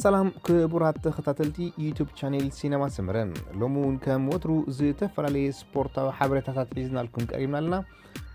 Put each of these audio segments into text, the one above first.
ሰላም ክቡራት ተኸታተልቲ ዩቱብ ቻኔል ሲነማ ሰመረ፣ ሎሚ እውን ከም ወትሩ ዝተፈላለየ ስፖርታዊ ሓበሬታታት ሒዝናልኩም ቀሪብና ኣለና።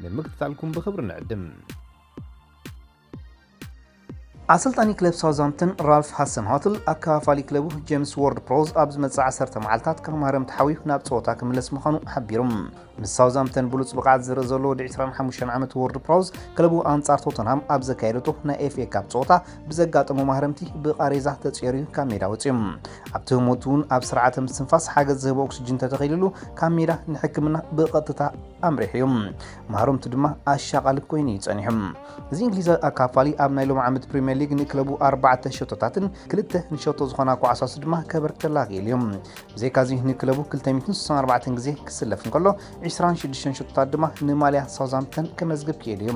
ንምክትታልኩም ብኽብሪ ንዕድም። ኣሰልጣኒ ክለብ ሳውዝሃምፕተን ራልፍ ሃሰን ሆትል ኣከፋፋሊ ክለቡ ጄምስ ዎርድ ፕራውዝ ኣብ ዝመጽእ ዓሰርተ መዓልታት ካብ ማህረምቲ ሓዊዩ ናብ ጸወታ ክምለስ ምዃኑ ሓቢሩ። ምስ ሳውዝሃምፕተን ብሉጽ ብቕዓት ዝርእ ዘሎ ወዲ ዕስራን ሓሙሽተን ዓመት ዎርድ ፕራውዝ ክለቡ ኣንጻር ቶተንሃም ኣብ ዘካየደቶ ናይ ኤፍ ኤ ካፕ ጸወታ ብዘጋጠሞ ማህረምቲ ብቓሬዛ ተጸይሩ እዩ ካብ ሜዳ ወጺኡ። ኣብቲ ህሞት እውን ኣብ ስርዓተ ምስትንፋስ ሓገዝ ዝህቦ ኦክስጅን ተተኺሉሉ ካብ ሜዳ ንሕክምና ብቐጥታ ኣምሪሑ እዩ። ማህረምቱ ድማ ኣሻቓሊ ኮይኑ እዩ ጸኒሑ። እዚ እንግሊዛዊ ኣካፋሊ ኣብ ናይ ሎም ዓመት ፕሪምየር ሊግ ንክለቡ ኣርባዕተ ሸቶታትን ክልተ ንሸቶ ዝኾና ኳዕሳሱ ድማ ከበርክተላ ክኢሉ እዩ። ብዘይካዚ ንክለቡ ክልተ ሚእትን ስሳን ኣርባዕተን ግዜ ክስለፍ እንከሎ፣ ዕስራን ሽዱሽተን ሸቶታት ድማ ንማልያ ሳውዝሃምፕተን ከመዝግብ ክኢሉ እዩ።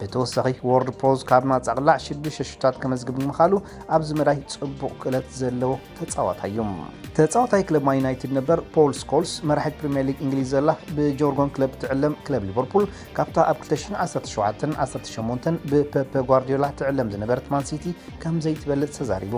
ብተወሳኺ ዎርድ ፕራውዝ ካብ ናጻ ቅላዕ ሽዱሽተ ሸቶታት ከመዝግብ ምኻሉ ኣብዚ መዳይ ጽቡቕ ክእለት ዘለዎ ተጻዋታይ እዩ። ተጻዋታይ ክለብ ማን ዩናይትድ ነበር ፖል ስኮልስ፣ መራሒት ፕሪምየር ሊግ እንግሊዝ ዘላ ብጆርጎን ክለብ ትዕለም ክለብ ሊቨርፑል ካብታ ኣብ ክልተ ሽሕን ዓሰርተ ሸውዓተን ዓሰርተ ሸሞንተን ብፔፕ ጓርዲዮላ ትዕለም ዝነበረት ማን ሲቲ ከም ዘይትበልጽ ተዛሪቡ።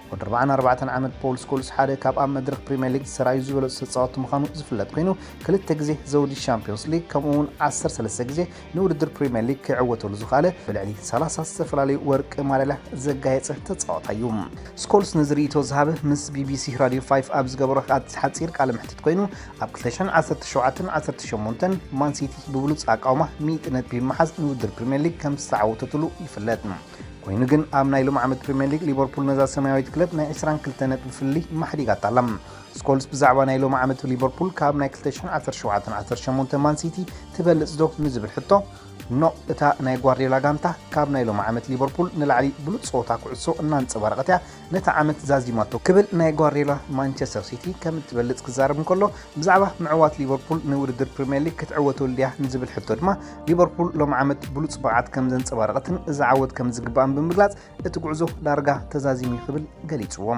ወዲ ኣርባዓን ኣርባዕተን ዓመት ፖል ስኮልስ ሓደ ካብ ኣብ መድረኽ ፕሪምየር ሊግ ዝሰራዩ ዝበለጹ ተጻወትቲ ምዃኑ ዝፍለጥ ኮይኑ፣ ክልተ ግዜ ዘውዲ ሻምፒዮንስ ሊግ ከምኡ እውን ዓሰርተ ሰለስተ ግዜ ንውድድር ፕሪምየር ሊግ ክዕወተሉ ዝኸኣለ ብልዕሊ ሰላሳ ዝተፈላለዩ ወርቂ ማዳልያ ዘጋየጸ ተጻዋታይ እዩ። ስኮልስ ነዚ ርእይቶ ዝሃበ ምስ ቢ ቢ ሲ ራድዮ ፋይፍ ኣብ ዝገበሮ ሓጺር ቃለ መሕትት ኮይኑ፣ ኣብ ክልተ ሽሕን ዓሰርተ ሸውዓተን ዓሰርተ ሸሞንተን ማን ሲቲ ብብሉጽ ኣቃውማ ሚእቲ ነጥቢ ብምሓዝ ንውድድር ፕሪምየር ሊግ ከም ዝተዓወተትሉ ይፍለጥ። ኮይኑ ግን ኣብ ናይ ሎም ዓመት ፕሪምየር ሊግ ሊቨርፑል ነዛ ሰማያዊት ክለብ ናይ ዕስራን ክልተን ነጥቢ ፍልልይ ማሕዲጋታ ኣላ። ስኮልስ ብዛዕባ ናይ ሎም ዓመት ሊቨርፑል ካብ ናይ ክልተ ሽሕን ዓሰርተ ሸውዓተን ዓሰርተ ሸሞንተ ማን ሲቲ ትበልጽ ዶ ንዝብል ሕቶ፣ ኖ፣ እታ ናይ ጓርዲዮላ ጋንታ ካብ ናይ ሎም ዓመት ሊቨርፑል ንላዕሊ ብሉጽ ጸወታ ኩዕሶ እናንጸባረቐት እያ። ነታ ዓመት ዛዚማቶ ክብል ናይ ጓርዲዮላ ማንቸስተር ሲቲ ከም እትበልጽ ክዛረብ እንከሎ፣ ብዛዕባ ምዕዋት ሊቨርፑል ንውድድር ፕሪምየር ሊግ ክትዕወተሉ ድያ ንዝብል ሕቶ ድማ፣ ሊቨርፑል ሎም ዓመት ብሉጽ ብቕዓት ከም ዘንጸባረቐትን እዚ ዓወት ከም ዝግባእን ብምግላጽ፣ እቲ ጉዕዞ ዳርጋ ተዛዚሙ እዩ ክብል ገሊጽዎ።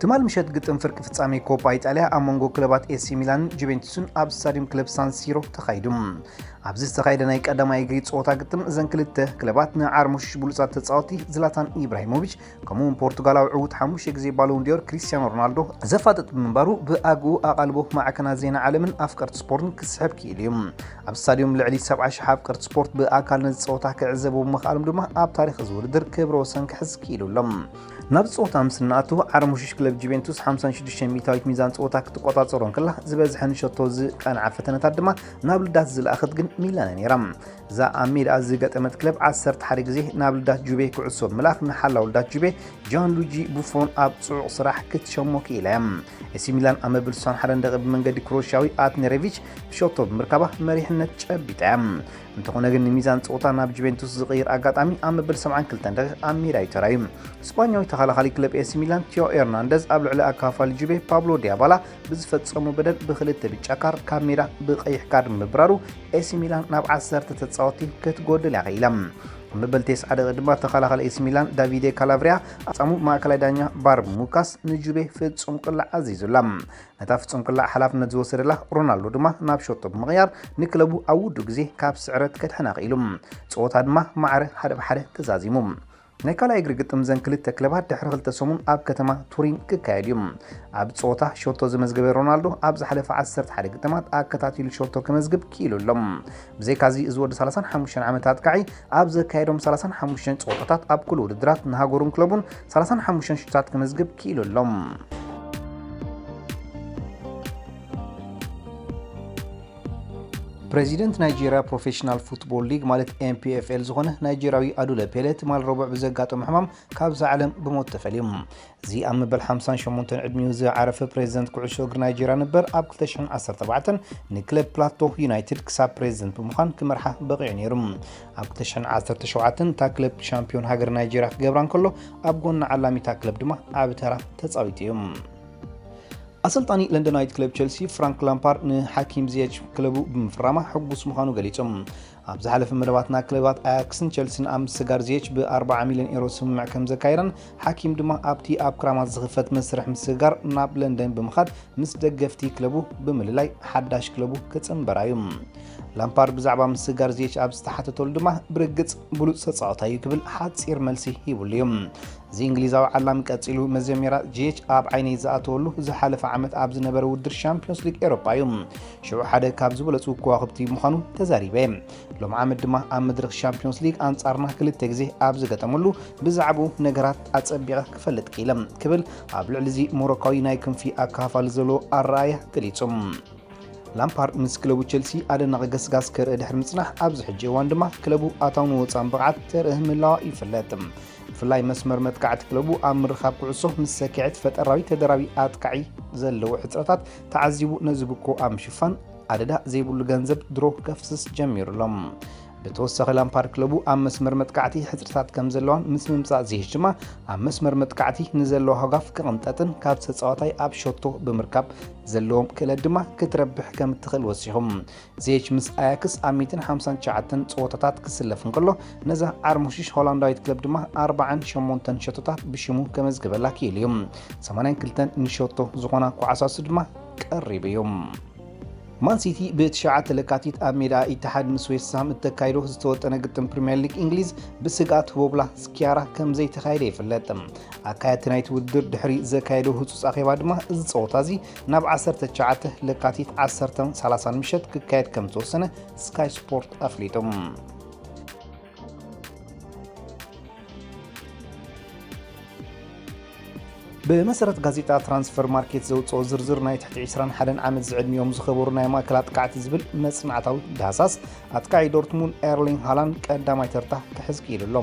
ትማል ምሸት ግጥም ፍርቂ ፍጻሜ ኮፓ ኢጣልያ ኣብ መንጎ ክለባት ኤሲ ሚላንን ጁቬንቱስን ኣብ ስታዲየም ክለብ ሳን ሲሮ ተኻይዱ። ኣብዚ ዝተኻየደ ናይ ቀዳማይ እግሪ ጸወታ ግጥም እዘን ክልተ ክለባት ንዓርሞሽሽ ብሉጻት ተጻወቲ ዝላታን ኢብራሂሞቪች ከምኡውን ፖርቱጋላዊ ዕዉት ሓሙሽተ ግዜ ባሎን ዲዮር ክሪስቲያኖ ሮናልዶ ዘፋጥጥ ብምንባሩ ብኣግኡ ኣቓልቦ ማዕከናት ዜና ዓለምን ኣፍቀርቲ ስፖርትን ክስሕብ ክኢሉ እዩ። ኣብ ስታዲየም ልዕሊ ሰብዓ ሽሕ ኣፍቀርቲ ስፖርት ብኣካል ነዚ ጸወታ ክዕዘቡ ብምኽኣሎም ድማ ኣብ ታሪኽ እዚ ውድድር ክብረ ወሰን ክሕዝ ክኢሉ ኣሎ። ናብ ጸወታ ምስ እንኣቱ ዓርሞሽሽ ክለብ ጁቬንቱስ ሓምሳን ሽዱሽተን ሚእታዊት ሚዛን ጸወታ ክትቆጻጸሮ እንከላ ዝበዝሐ ንሸቶ ዝቀንዓ ፈተነታት ድማ ናብ ልዳት ዝለኣኸት ግን ሚላን እያ ነይራ። እዛ ኣብ ሜዳኣ ዝገጠመት ክለብ ዓሰርተ ሓደ ግዜ ናብ ልዳት ጁቬ ኩዕሶ ብምልኣኽ ንሓላው ልዳት ጁቬ ጃንሉጂ ቡፎን ኣብ ጽዑቕ ስራሕ ክትሸሞ ክኢላ እያ። ኤሲ ሚላን ኣብ መበል ስሳን ሓደን ደቂቕ ብመንገዲ ክሮሽያዊ ኣትኔሬቪች ብሸቶ ብምርካባ መሪሕነት ጨቢጣ እያ። እንተኾነ ግን ንሚዛን ጸወታ ናብ ጁቬንቱስ ዝቕይር ኣጋጣሚ ኣብ መበል ሰብዓን ክልተን ደቂቕ ኣብ ሜዳ እዩ ተራእዩ። ስጳኛዊ ተኸላኻሊ ክለብ ኤሲ ሚላን ቲዮ ኤርናንደዝ ኣብ ልዕሊ ኣካፋሊ ጁቬ ፓብሎ ዲያባላ ብዝፈጸሞ በደል ብኽልተ ብጫ ካርድ ካብ ሜዳ ብቐይሕ ካርድ ምብራሩ ኤሲ ሚላን ናብ ዓሰርተ ተጻወቲ ክትጎድል እያ ክኢላ። ኣብ መበል ተስዓ ደቂቕ ድማ ተኸላኻሊ ኤሲ ሚላን ዳቪዴ ካላቭሪያ ኣጻሙ ማእከላይ ዳኛ ባርብ ሙካስ ንጁቤ ፍጹም ቅላዕ ኣዚዙላ። ነታ ፍጹም ቅላዕ ሓላፍነት ዝወሰደላ ሮናልዶ ድማ ናብ ሸቶ ብምቕያር ንክለቡ ኣብ ውዱ ግዜ ካብ ስዕረት ከድሕና ክኢሉ። ጸወታ ድማ ማዕረ ሓደ ብሓደ ተዛዚሙ። ናይ ካልኣይ እግሪ ግጥም ዘን ክልተ ክለባት ድሕሪ ክልተ ሰሙን ኣብ ከተማ ቱሪን ክካየድ እዩ። ኣብ ጸወታ ሸቶ ዘመዝገበ ሮናልዶ ኣብ ዝሓለፈ ዓሰርተ ሓደ ግጥማት ኣከታቲሉ ሸቶ ከመዝግብ ክኢሉ ኣሎ። ብዘይካዚ እዚ ወዲ ሰላሳን ሓሙሽተን ዓመት ኣጥቃዒ ኣብ ዘካየዶም ሰላሳን ሓሙሽተን ጸወታታት ኣብ ኩሉ ውድድራት ንሃገሩን ክለቡን ሰላሳን ሓሙሽተን ሽቶታት ከመዝግብ ክኢሉ ኣሎ። ፕሬዚደንት ናይጄርያ ፕሮፌሽናል ፉትቦል ሊግ ማለት ኤም ፒ ኤፍ ኤል ዝኾነ ናይጄርያዊ ኣዱለ ፔለ ትማል ረቡዕ ብዘጋጠሞ ሕማም ካብዛ ዓለም ብሞት ተፈልዩ። እዚ ኣብ መበል ሓምሳን ሸሞንተን ዕድሚኡ ዝዓረፈ ፕሬዚደንት ኩዕሾ እግሪ ናይጄርያ ነበር ኣብ ክልተ ሽሕን ዓሰርተ ኣርባዕተን ንክለብ ፕላቶ ዩናይትድ ክሳብ ፕሬዚደንት ብምዃን ክመርሓ በቒዑ ነይሩ። ኣብ ክልተ ሽሕን ዓሰርተ ሸውዓተን እታ ክለብ ሻምፒዮን ሃገር ናይጄርያ ክገብራ እንከሎ ኣብ ጎኒ ዓላሚታ ክለብ ድማ ዓቢ ተራ ተጻዊቱ እዩ። ኣሰልጣኒ ለንደናዊት ክለብ ቸልሲ ፍራንክ ላምፓርድ ንሓኪም ዚየች ክለቡ ብምፍራማ ሕጉስ ምዃኑ ገሊጹ። ኣብ ዝሓለፈ መደባትና ክለባት ኣያክስን ቸልሲን ኣብ ምስጋር ዚየች ብ ኣርባዓ ሚልዮን ኤሮ ስምምዕ ከም ዘካየዳን ሓኪም ድማ ኣብቲ ኣብ ክራማት ዝኽፈት መስርሕ ምስጋር ናብ ለንደን ብምኻድ ምስ ደገፍቲ ክለቡ ብምልላይ ሓዳሽ ክለቡ ክጽንበራ እዩ። ላምፓርድ ብዛዕባ ምስጋር ዚየች ኣብ ዝተሓተተሉ ድማ ብርግጽ ብሉጽ ተጻዋታይ እዩ ክብል ሓጺር መልሲ ሂቡሉ እዩ። እዚ እንግሊዛዊ ዓላሚ ቀጺሉ መጀመርያ ዚየች ኣብ ዓይነይ ዝኣተወሉ ዝሓለፈ ዓመት ኣብ ዝነበረ ውድድር ሻምፒዮንስ ሊግ ኤሮፓ እዩ። ሽዑ ሓደ ካብ ዝበለጹ ከዋኽብቲ ምዃኑ ተዛሪበ። ሎም ዓመት ድማ ኣብ መድረኽ ሻምፒዮንስ ሊግ ኣንጻርና ክልተ ግዜ ኣብ ዝገጠመሉ ብዛዕባኡ ነገራት ኣጸቢቐ ክፈልጥ ክኢለ ክብል ኣብ ልዕሊ እዚ ሞሮካዊ ናይ ክንፊ ኣካፋሊ ዘለዎ ኣረኣእያ ገሊጹ። ላምፓርድ ምስ ክለቡ ቸልሲ ኣደናቒ ገስጋስ ከርኢ ድሕሪ ምጽናሕ ኣብዚ ሕጂ እዋን ድማ ክለቡ ኣታውን ወጻእን ብቕዓት ተርኢ ምህላዋ ይፍለጥ። ብፍላይ መስመር መጥቃዕቲ ክለቡ ኣብ ምርኻብ ኩዕሶ ምስ ሰኪዐት ፈጠራዊ ተደራቢ ኣጥቃዒ ዘለዎ ሕጽረታት ተዓዚቡ ነዚ ብኮ ኣብ ምሽፋን ኣደዳ ዘይብሉ ገንዘብ ድሮ ከፍስስ ጀሚሩ ኣሎ። ብተወሳኺ ላምፓርድ ክለቡ ኣብ መስመር መጥቃዕቲ ሕጽርታት ከም ዘለዋን ምስ ምምጻእ ዚየች ድማ ኣብ መስመር መጥቃዕቲ ንዘለዎ ሃጓፍ ክቕንጠጥን ካብ ተጻዋታይ ኣብ ሸቶ ብምርካብ ዘለዎም ክእለት ድማ ክትረብሕ ከም እትኽእል ወሲኹ። ዚየች ምስ ኣያክስ ኣብ ሚእትን ሓምሳን ትሽዓተን ጸወታታት ክስለፍ እንከሎ ነዛ ዓርሞሽሽ ሆላንዳዊት ክለብ ድማ ኣርባዓን ሸሞንተን ሸቶታት ብሽሙ ከመዝግበላ ክኢሉ እዩ። ሰማንያን ክልተን ንሸቶ ዝኾና ኳዕሳሱ ድማ ቀሪቡ እዩ። ማን ሲቲ ብትሽዓተ ለካቲት ኣብ ሜዳ ኢትሓድ ምስ ዌስትሃም እተካይዶ ዝተወጠነ ግጥም ፕሪምየር ሊግ እንግሊዝ ብስግኣት ሆቦብላ ስኪያራ ከም ዘይተኻየደ ይፍለጥ። ኣካየድቲ ናይቲ ውድድር ድሕሪ ዘካየዶ ህጹጽ ኣኼባ ድማ እዚ ጸወታ እዚ ናብ ዓሰርተ ትሽዓተ ለካቲት ዓሰርተን ሰላሳን ምሸት ክካየድ ከም ዝተወሰነ ስካይ ስፖርት ኣፍሊጡ። ብመሰረት ጋዜጣ ትራንስፈር ማርኬት ዘውፅኦ ዝርዝር ናይ ትሕቲ ዕስራን ሓደን ዓመት ዝዕድሚኦም ዝኸበሩ ናይ ማእከል ኣጥቃዕቲ ዝብል መጽናዕታዊ ዳህሳስ ኣጥቃዒ ዶርትሙንድ ኤርሊንግ ሃላንድ ቀዳማይ ተርታ ክሕዝ ክኢሉ ኣሎ።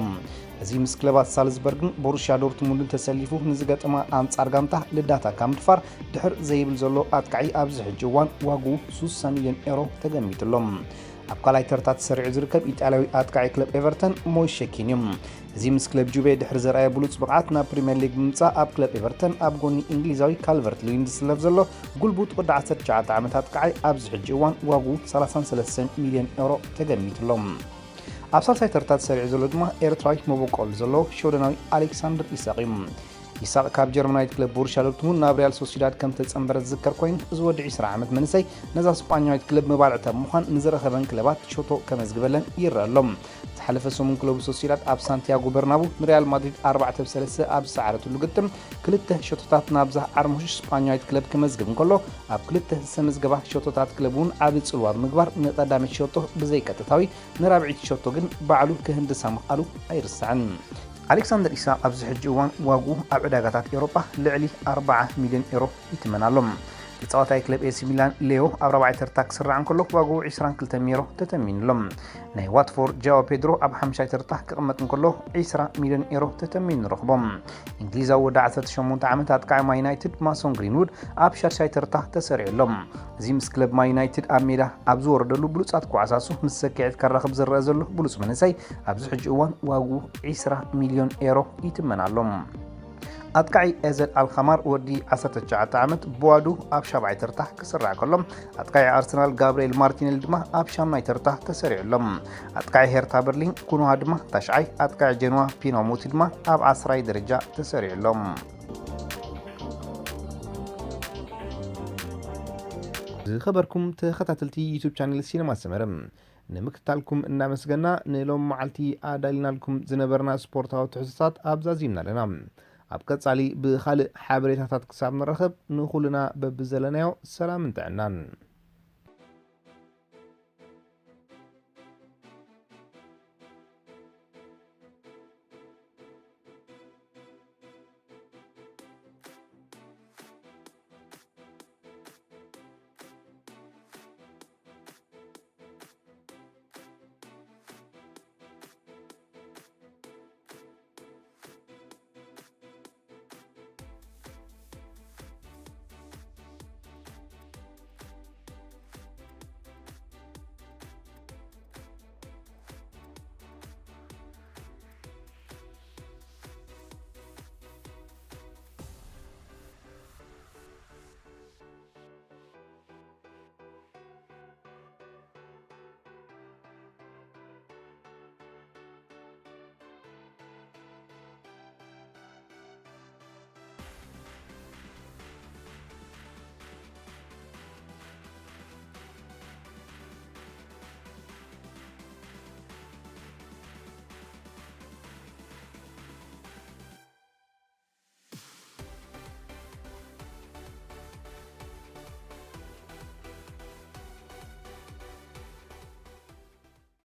እዚ ምስ ክለባት ሳልዝበርግን ቦሩሽያ ዶርትሙንድን ተሰሊፉ ንዝገጠማ ኣንጻር ጋንታ ልዳታ ካምድፋር ድሕር ዘይብል ዘሎ ኣጥቃዒ ኣብዚ ሕጂ እዋን ዋግኡ ሱሳ ሚልዮን ኤሮ ተገሚቱ ኣሎ። ኣብ ካልኣይ ተርታ ተሰሪዑ ዝርከብ ኢጣልያዊ ኣጥቃዒ ክለብ ኤቨርተን ሞይሸ ኪን እዩ። እዚ ምስ ክለብ ጁቬ ድሕሪ ዘርኣየ ብሉጽ ብቕዓት ናብ ፕሪምየር ሊግ ብምምጻእ ኣብ ክለብ ኤቨርተን ኣብ ጎኒ እንግሊዛዊ ካልቨርት ልዊን ዝስለፍ ዘሎ ጉልቡት ወዲ ዓሰርተ ትሽዓተ ዓመት ኣጥቃዓይ ኣብዚ ሕጂ እዋን ዋግኡ ሰላሳን ሰለስተን ሚልዮን ኤሮ ተገሚቱ ኣሎ። ኣብ ሳልሳይ ተርታ ተሰሪዑ ዘሎ ድማ ኤርትራዊ መበቆል ዘለዎ ሽወደናዊ ኣሌክሳንደር ኢሳቕ እዩ። ኢሳቕ ካብ ጀርመናዊት ክለብ ቦሩሽያ ዶርትሙንድ ናብ ሪያል ሶሲዳድ ከም ተጸንበረ ዝዝከር ኮይኑ፣ እዚ ወዲ ዕስራ ዓመት መንእሰይ ነዛ ስጳኛዊት ክለብ መባልዕታ ብምዃን ንዝረኸበን ክለባት ሸቶ ከመዝግበለን ይረአ ኣሎ። ዝሓለፈ ሰሙን ክለቡ ሶሲዳድ ኣብ ሳንቲያጎ በርናቡ ንሪያል ማድሪድ ኣርባዕተ ብ ሰለስተ ኣብ ዝሰዓረትሉ ግጥም ክልተ ሸቶታት ናብዛ ዓርሞሽሽ ስጳኛዊት ክለብ ክመዝግብ እንከሎ፣ ኣብ ክልተ ዝተመዝገባ ሸቶታት ክለብ እውን ዓቢ ጽልዋ ብምግባር ንቐዳመይቲ ሸቶ ብዘይቀጥታዊ ንራብዒቲ ሸቶ ግን ባዕሉ ክህንድሳ ምኽኣሉ ኣይርሳዕን። ኣሌክሳንደር ኢሳቕ ኣብዚ ሕጂ እዋን ዋግኡ ኣብ ዕዳጋታት ኤውሮጳ ልዕሊ ኣርባዓ ሚልዮን ኤሮ ይትመን ኣሎ። ተጻዋታይ ክለብ ኤሲ ሚላን ሌዮ ኣብ ራብዓይ ተርታ ክስራዕ እንከሎ ዋግኡ ዕስራን ክልተን ዩሮ ተተሚኑ ኣሎ። ናይ ዋትፎርድ ጃኦ ፔድሮ ኣብ ሓምሻይ ተርታ ክቕመጥ እንከሎ ዕስራ ሚልዮን ኤሮ ተተሚኑ ንረኽቦ። እንግሊዛዊ ወዲ ዓሰርተ ሸሞንተ ዓመት ኣጥቃዒ ማን ዩናይትድ ማሶን ግሪንውድ ኣብ ሻድሻይ ተርታ ተሰሪዑ ኣሎ። እዚ ምስ ክለብ ማን ዩናይትድ ኣብ ሜዳ ኣብ ዝወረደሉ ብሉጻት ኳዕሳሱ ምስ ሰኪዐት ከራኽብ ዝረአ ዘሎ ብሉጽ መንእሰይ ኣብዚ ሕጂ እዋን ዋግኡ ዕስራ ሚልዮን ኤሮ ይትመን ኣሎ። ኣጥቃዒ ኤዘድ ኣልኻማር ወዲ ዓሰርተ ትሽዓተ ዓመት ብዋዱ ኣብ ሻብዓይ ተርታ ክስራዕ ከሎ፣ ኣጥቃዒ ኣርሰናል ጋብርኤል ማርቲኔሊ ድማ ኣብ ሻምናይ ተርታ ተሰሪዑ ኣሎ። ኣጥቃዒ ሄርታ በርሊን ኩኑሃ ድማ ታሽዓይ፣ ኣጥቃዒ ጀንዋ ፒኖ ሞቲ ድማ ኣብ ዓስራይ ደረጃ ተሰሪዑ ኣሎ። ዝኸበርኩም ተኸታተልቲ ዩቱብ ቻነል ሲነማ ሰመረ፣ ንምክታልኩም እናመስገና ንሎም መዓልቲ ኣዳሊናልኩም ዝነበርና ስፖርታዊ ትሕዝቶታት ኣብዛዚምና ኣለና። ኣብ ቀጻሊ ብኻልእ ሓበሬታታት ክሳብ ንራኸብ ንኹልና በብዘለናዮ ሰላምን ጥዕናን።